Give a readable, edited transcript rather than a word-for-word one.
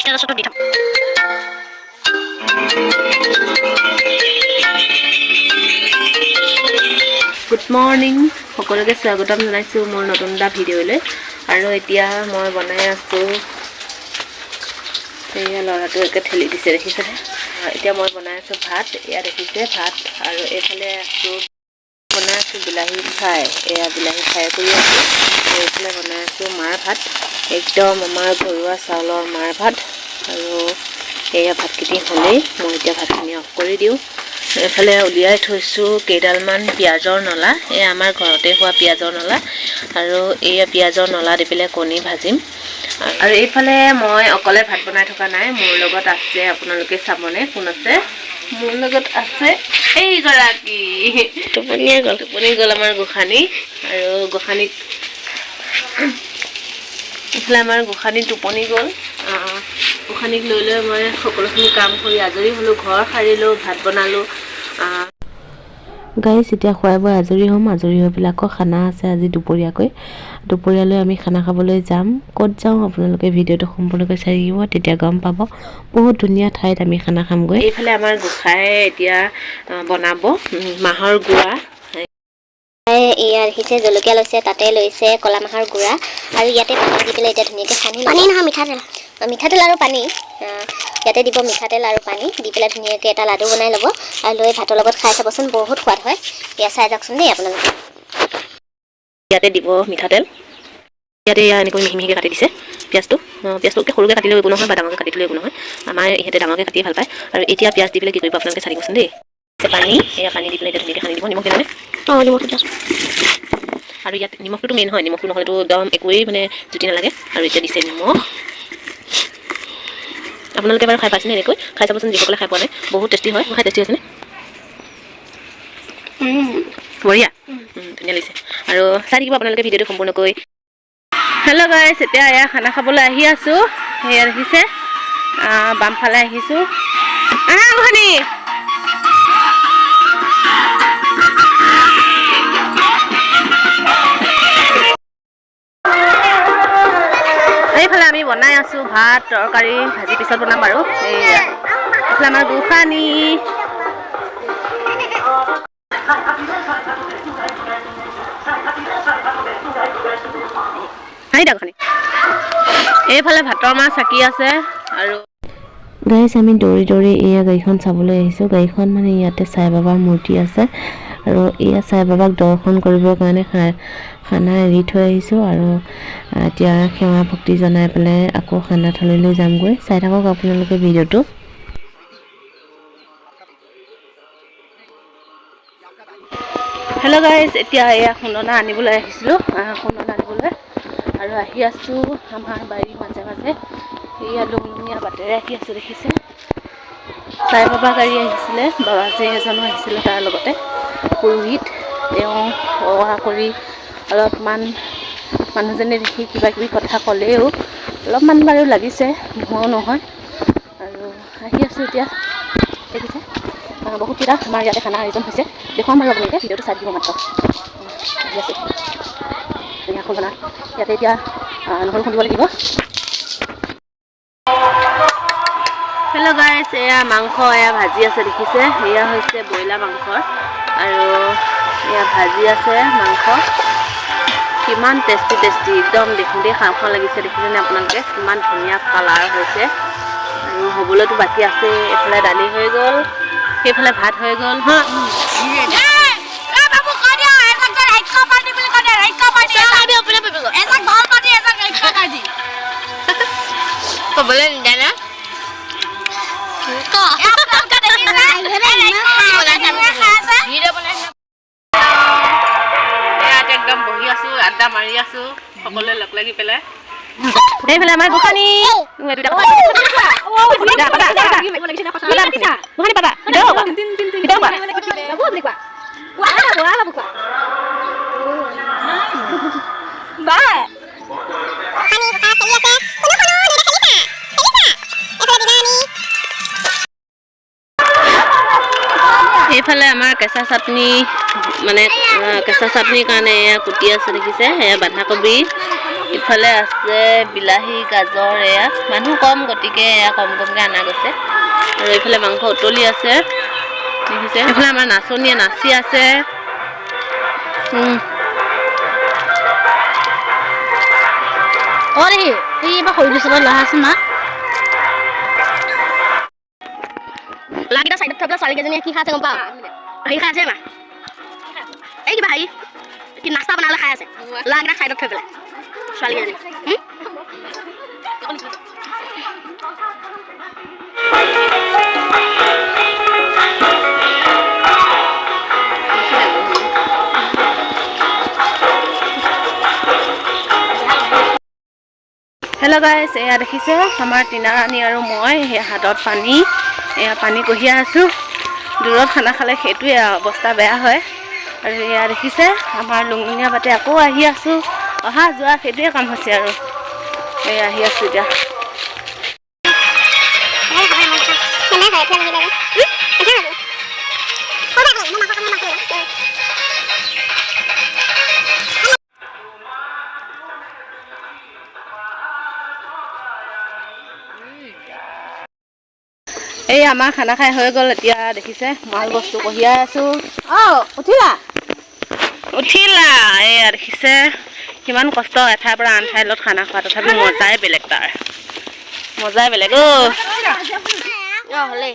ষ্টেটাছতো দি থ'ম। Good morning, সকলোকে স্বাগতম জনাইছোঁ মোৰ নতুন এটা ভিডিঅ'লৈ। আৰু এতিয়া মই বনাই আছোঁ। এয়া ল'ৰাটো একে ঠেলি দিছে, দেখিছেনে? এতিয়া মই বনাই আছোঁ ভাত। এয়া দেখিছে ভাত। আৰু এইফালে আছোঁ, বনাই আছোঁ বিলাহী ফ্ৰাই। এয়া বিলাহী ফ্ৰাই কৰি আছোঁ। আৰু এইফালে বনাই আছোঁ মাৰ ভাত, একদম আমাৰ ঘৰুৱা চাউলৰ মাৰ ভাত। আৰু এয়া ভাতখিনি হ'লেই মই এতিয়া ভাতখিনি অফ কৰি দিওঁ। এইফালে উলিয়াই থৈছোঁ কেইডালমান পিঁয়াজৰ নলা। এয়া আমাৰ ঘৰতে হোৱা পিঁয়াজৰ নলা। আৰু এয়া পিঁয়াজৰ নলা দি পেলাই কণী ভাজিম। আৰু এইফালে মই অকলে ভাত বনাই থকা নাই, মোৰ লগত আছে, আপোনালোকে চাবনে কোন আছে? মোৰ লগত আছে এইগৰাকী। টোপনিয়ে গ'ল। টোপনি গ'ল আমাৰ গোসানী। আৰু গোসানীক এইফালে আমাৰ গোসানী টোপনি গ'ল। গোসানীক লৈ লৈ মই সকলোখিনি কাম কৰি আজৰি হ'লোঁ, ঘৰ সাৰিলোঁ, ভাত বনালোঁ। গাইজ, এতিয়া খুৱাই বোৱাই আজৰি হ'ম। আজৰি হৈ পেলাই আকৌ খানা আছে আজি দুপৰীয়াকৈ। দুপৰীয়ালৈ আমি খানা খাবলৈ যাম। ক'ত যাওঁ আপোনালোকে ভিডিঅ'টো সম্পূৰ্ণকৈ চাই থাকিব, তেতিয়া গম পাব। বহুত ধুনীয়া ঠাইত আমি খানা খামগৈ। এইফালে আমাৰ গোসাঁই এতিয়া বনাব মাহৰ গুড়া। এয়া দেখিছে, জলকীয়া লৈছে, তাতে লৈছে ক'লা মাহৰ গুড়া আৰু ইয়াতে পানী দি পেলাই এতিয়া ধুনীয়াকৈ সানি। পানী নহয়, মিঠাতেল। মিঠাতেল আৰু পানী ইয়াতে দিব। মিঠাতেল আৰু পানী দি পেলাই ধুনীয়াকৈ এটা লাডু বনাই ল'ব আৰু লৈ ভাতৰ লগত খাই চাবচোন, বহুত সোৱাদ হয়। এয়া চাই যাওকচোন দেই আপোনালোকে। ইয়াতে দিব মিঠাতেল। ইয়াতে এয়া এনেকৈ মিহি মিহিকৈ কাটি দিছে পিঁয়াজটো। পিঁয়াজটো সৰুকৈ কাটিলেও একো নহয় বা ডাঙৰকৈ কাটি দিলেও একো নহয়। আমাৰ ইহঁতে ডাঙৰকৈ কাটিয়ে ভাল পায়। আৰু এতিয়া পিঁয়াজ দি পেলাই কি কৰিব আপোনালোকে চাই থাকিবচোন দেই। পানী, এয়া পানী দি পেলাই এতিয়া ধুনীয়াকৈ সানি দিব। নিমখ দিলেনে? অঁ, নিমখটো দিয়াচোন। আৰু ইয়াত নিমখটোতো মেইন হয়। নিমখটো নহ'লেতো একদম একোৱেই মানে জুতি নালাগে। আৰু এতিয়া দিছে নিমখ। আপোনালোকে বাৰু খাই পাইছেনে? এনেকৈ খাই চাবচোন যিসকলে খাই পোৱা নাই। বহুত টেষ্টি হয়। খাই টেষ্টি হৈছেনে? বঢ়িয়া, ধুনীয়া লাগিছে। আৰু চাই থাকিব আপোনালোকে ভিডিঅ'টো সম্পূৰ্ণকৈ। হেল্ল' গাইছ, এতিয়া এয়া খানা খাবলৈ আহি আছোঁ। এয়া দেখিছে, বামফালে আহিছোঁ। আহা গোসানী। এইফালে আমি বনাই আছোঁ ভাত, তৰকাৰী, ভাজি পিছত বনাম বাৰু। এইয়া এইফালে আমাৰ গোসানী। হাঁহি দিয়া গোসানী। এইফালে ভাতৰ মাছ চাকি আছে আৰু গাইজ, আমি দৌৰি দৌৰি এয়া গাড়ীখন চাবলৈ আহিছোঁ। গাড়ীখন মানে ইয়াতে চাই বাবাৰ মূৰ্তি আছে আৰু এয়া চাই বাবাক দৰ্শন কৰিবৰ কাৰণে খানা এৰি থৈ আহিছোঁ। আৰু এতিয়া সেৱা ভক্তি জনাই পেলাই আকৌ খানা থালিলৈ যামগৈ। চাই থাকক আপোনালোকে ভিডিঅ'টো। হেল্ল' গাইজ, এতিয়া এয়া খুন্দনা আনিবলৈ আহিছিলোঁ। খুন্দনা আনিবলৈ আৰু আহি আছোঁ আমাৰ বাৰীৰ মাজে মাজে। এয়া লুংলুঙীয়া বাটেৰে আহি আছোঁ, দেখিছে। চাই বাবা গাড়ী আহিছিলে, বাবাজী এজনো আহিছিলে, তাৰ লগতে পুৰোহিত। তেওঁ সেৱা কৰি অলপমান মানুহজনে দেখি কিবা কিবি কথা ক'লেও অলপমান বাৰু লাগিছে, নোহোৱাও নহয়। আৰু আহি আছোঁ এতিয়া, দেখিছে, বহুতকেইটা আমাৰ ইয়াতে খানা আয়োজন হৈছে। দেখুৱাম বাৰু আপোনালোকে ভিডিঅ'টো চাই দিব মাত্ৰ। আহি আছোঁ। এয়া খুন্দনা। ইয়াতে এতিয়া নহৰু খুন্দিব লাগিব। হেল্ল' গাইজ, এয়া মাংস, এয়া ভাজি আছে, দেখিছে। এয়া হৈছে ব্ৰইলাৰ মাংসৰ আৰু এয়া ভাজি আছে মাংস। কিমান টেষ্টি টেষ্টি, একদম দেখোঁতেই খাওঁ খাওঁ লাগিছে। দেখিছেনে আপোনালোকে কিমান ধুনীয়া কালাৰ হৈছে? আৰু হ'বলৈতো বাকী আছে। এইফালে দালি হৈ গ'ল, সেইফালে ভাত হৈ গ'ল। হা, ক'বলৈ নিদিয়া না। ইয়াত একদম বহি আছো, আড্ডা মাৰি আছো সকলোৱে লগ লাগি পেলাই। এইফালে আমাৰ গোসানী। গোসানী পাবা, ভিতৰত কোৱা। এইফালে আমাৰ কেঁচা চাটনি, মানে কেঁচা চাটনিৰ কাৰণে এয়া কুটি আছে, দেখিছে। এয়া বন্ধাকবি। ইফালে আছে বিলাহী, গাজৰ। এয়া মানুহ কম, গতিকে এয়া কম কমকৈ অনা গৈছে। আৰু এইফালে মাংস উতলি আছে, দেখিছে। এইফালে আমাৰ নাচনীয়ে নাচি আছে। অ দেহি, এই এইবাৰ সৰু পিছলৈ ল'ৰা আছে মা। ল'ৰাকেইটা চাইডত থৈ পেলাই ছোৱালীকেইজনীয়ে কি খাই আছে গম পাওঁ? হেৰি খাই আছে মা, এই কিবা হেৰি কি নাস্তা বনালে খাই আছে। ল'ৰাকেইটা চাইডত থৈ পেলাই ছোৱালীকেইজনী। হেল্ল' গাইজ, এয়া দেখিছে আমাৰ টিনাৰাণী আৰু মই সেয়া হাতত পানী, এয়া পানী কঢ়িয়াই আছোঁ। দূৰত খানা খালে সেইটোৱে আৰু অৱস্থা বেয়া হয়। আৰু এয়া দেখিছে আমাৰ লুংলুঙীয়া বাটে আকৌ আহি আছোঁ, অহা যোৱা সেইটোৱে কাম হৈছে আৰু। এয়া আহি আছোঁ এতিয়া। এই আমাৰ খানা খাই হৈ গ'ল। এতিয়া দেখিছে মাল বস্তু কঢ়িয়াই আছোঁ। অ' উঠিলা উঠিলা। এয়া দেখিছে কিমান কষ্ট এঠাইৰ পৰা আন ঠাইলৈ খানা খোৱা, তথাপি মজাই বেলেগ, তাৰ মজাই বেলেগ। অ' হ'লেই।